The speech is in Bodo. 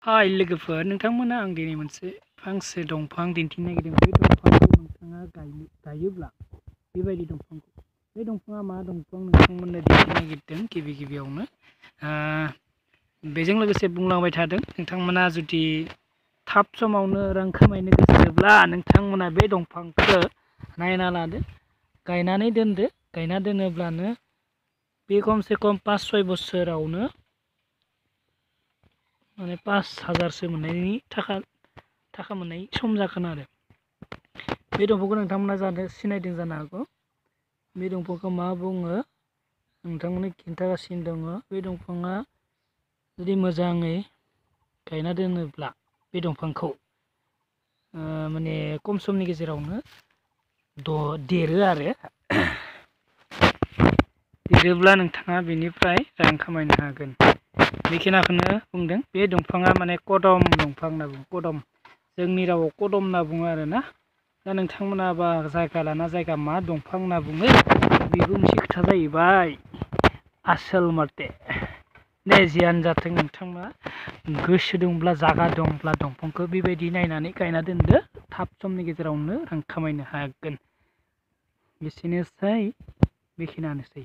हाय लोगोफोर नोंथांमोना आं दिनै मोनसे फांसे दंफां दिन्थिनो नागिरदों। बे दंफांखौ नोंथाङा गायोब्ला बेबायदि दंफांखौ बे दंफाङा मा दंफां नोंथांमोननो दिन्थिनो नागिरदों गिबियावनो बेजों लोगोसे बुंलांबाय थादों। नोंथांमोना जुदि थाब समावनो रां खामायनो गोसोब्ला नोंथांमोना बे दंफांखौ नायना लादो, गायनानै दोनदो। गायना दोनोब्लानो बे खमसे खम 5-6 बोसोरावनो माने 5,000सो मोननायनि थाखा मोननाय सम जागोन आरो। बे दंफांखौ नोंथांमोना सिनायदों जानो हागौ। बे दंफांखौ मा बुङो नोंथांमोननो खिन्थागासिनो दङ। बे दंफाङा जुदि मोजाङै गायना दोनोब्ला बे दंफांखौ माने खम समनि गेजेरावनो देरो आरो। देरोब्ला नोंथाङा बेनिफ्राय रां खामायनो हागोन। बेखिनिखौनो बुंदों। बे दंफाङा माने कदम दंफां होनना बुङो। कदम, जोंनि रावाव कदम होनना बुङो आरोना। दा नोंथांमोनाबा जायगा लाना जायगा मा दंफां होनना बुङो बेबो मोनसे खोथा जाहैबाय आसोल मथे। दे जियानो जाथों, नोंथांमोना गोसो दंब्ला जागा दंब्ला दंफांखौ बेबायदि नायनानै गायना दोनदो। थाब समनि गेजेरावनो रां खामायनो हागोन। बेखिनियानोसै।